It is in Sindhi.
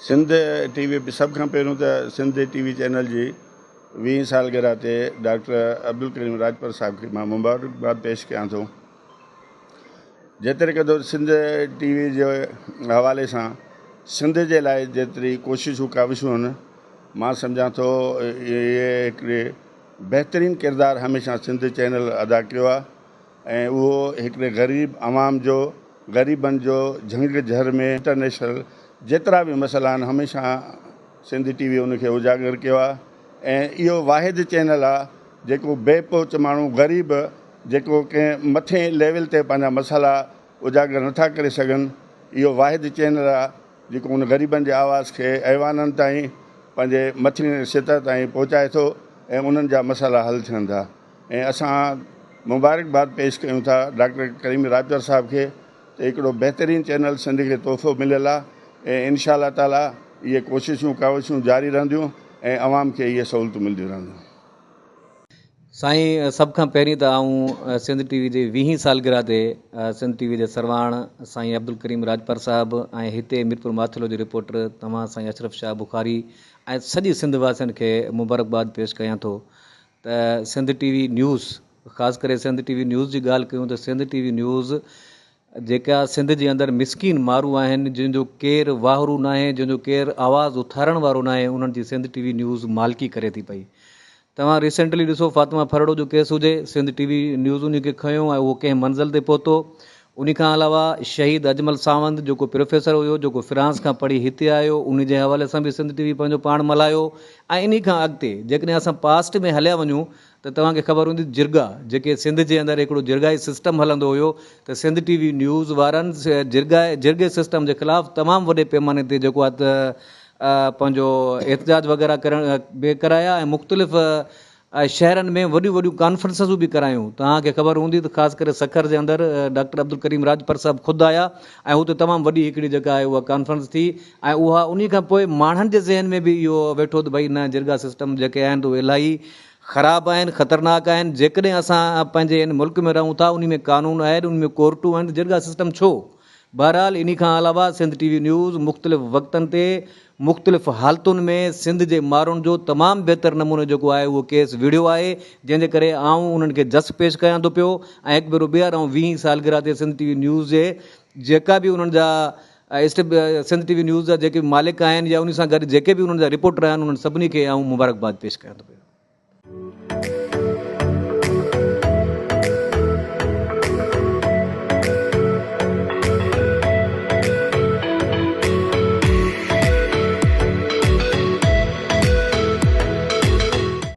سنڌ ٽي وي سڀ کان پهريون ته سنڌ ٽي وي چينل جي ويهين سالگرهه تي ڊاڪٽر عبدالڪريم راڄپر صاحب کي مان مبارڪباد پيش ڪيان ٿو. جيتري قدر سنڌ ٽي وي جي حوالي سان سنڌ جي لاء جيتري ڪوششون ڪاوشون آهن مان سمجهان ٿو اهي هڪڙي بهترين ڪردار هميشه سنڌ چينل ادا ڪيو آهي ۽ اهو هڪڙي غريب عوام جو غريبن جو جهنگ جهر ۾ انٽرنيشنل جيترا به مسئلا آهن هميشه سنڌ ٽي وي ان کي اجاگر ڪيو آهي ۽ اهو واحد چينل آهي جيڪو بي پهچ ماڻهو غريب جيڪو ڪنهن مٿين ليول تي پنهنجا مسئلا اجاگر نٿا ڪري سگهن اهو واحد چينل آهي جيڪو ان غريبن جي آواز کي ايوانن تائين پنهنجي مٿين سطح تائين پهچائي ٿو ۽ انهن جا مسئلا حل ٿين ٿا ۽ اسان مبارڪباد پيش ڪيون ٿا ڊاڪٽر ڪريم راڄپر صاحب کي ته هڪڙو بهترين چينل سنڌ کي تحفو مليل آهي ۽ انشاء الله تعالي اهي ڪوششون ڪاوشون جاري رهنديون ۽ عوام کي اهي سهولتون ملنديون رهنديون. سائين سڀ کان پهرين ته آئون سنڌ ٽي وي جي ويهين سالگرهه تي سنڌ ٽي وي جي سرواڻ سائين عبدالڪريم راڄپر صاحب ۽ هتي ميرپور ماٿيلو جي رپورٽر توهان سائين اشرف شاهه بخاري ۽ سڄي سنڌ واسين کي مبارڪباد پيش ڪيان ٿو ته سنڌ ٽي وي نيوز خاص ڪري سنڌ ٽي وي نيوز جي ڳالهه ڪيون ته سنڌ ٽي وي نيوز جيڪا سنڌ جي اندر مسڪين مارو آهن جن جو ڪير واهرو ناهي جن جو ڪير آواز اٿارڻ وارو ناهي انهن جي سنڌ ٽي وي نيوز مالڪي ڪري ٿي پئي توهان ريسينٽلي ڏسو فاطمه ڦرڙو جو ڪيس هجي سنڌ ٽي وي نيوز ان کي کنيو ۽ اهو ڪنهن منزل تي پهتو انهي کان علاوه شهيد اجمل ساوند جيڪو پروفيسر هيو جيڪو فرانس کان پڙهي هتي آيو انهي جي حوالي سان به سنڌ ٽي وي پنهنجو پاڻ ملهايو ۽ انهي کان اڳتي جيڪڏهن اسان پاسٽ ۾ هليا وڃون ته توهان کي خبر هوندي جرڳا جيڪي سنڌ جي اندر هڪڙو جرڳائي سسٽم هلندو هيو ته سنڌ ٽي وي نيوز وارن جرڳا جرڳي سسٽم جي خلاف تمام وڏي پيماني تي جيڪو آهي ته پنهنجو احتجاج وغيره ڪرڻ به ڪرايا ۽ مختلف ۽ شهرن ۾ وڏيون وڏيون ڪانفرنسزون به ڪرايون. توهان کي خبر هوندي ته خاص ڪري سکر جي اندر ڊاڪٽر عبدالڪريم راڄپر صاحب خود آيا ۽ اتي تمام وڏي هڪڙي جيڪا آهي اها ڪانفرنس ٿي ۽ اها انهي کان پوء ماڻهن جي ذهن ۾ به اهو ويٺو ته ڀئي نه جرڳا سسٽم جيڪي آهن ته اهي الاهي خراب آهن خطرناڪ آهن جيڪڏهن اسان پنهنجي هن ملڪ ۾ رهون ٿا انهي ۾ قانون آهن انهي ۾ ڪورٽون آهن ته جرڳا سسٽم ڇو؟ بهرحال انهي کان علاوه سنڌ ٽي وي نيوز مختلف وقتن تي مختلف حالتن ۾ سنڌ جي مارون جو تمام بهتر نموني جيڪو آهي اهو ڪيس وڙهيو آهي جنهن جي ڪري آئون انهن کي جس پيش ڪيان ٿو پيو ۽ هڪ ڀيرو ٻيهر آئون ويهين سالگرهه تي سنڌ ٽي وي نيوز جي جيڪا به انهن جا سنڌ ٽي وي نيوز جا جيڪي به مالڪ آهن يا انهي سان گڏ جيڪي به انهن جا رپورٽر آهن انهن سڀني کي آئون مبارڪباد پيش ڪيان ٿو پيو.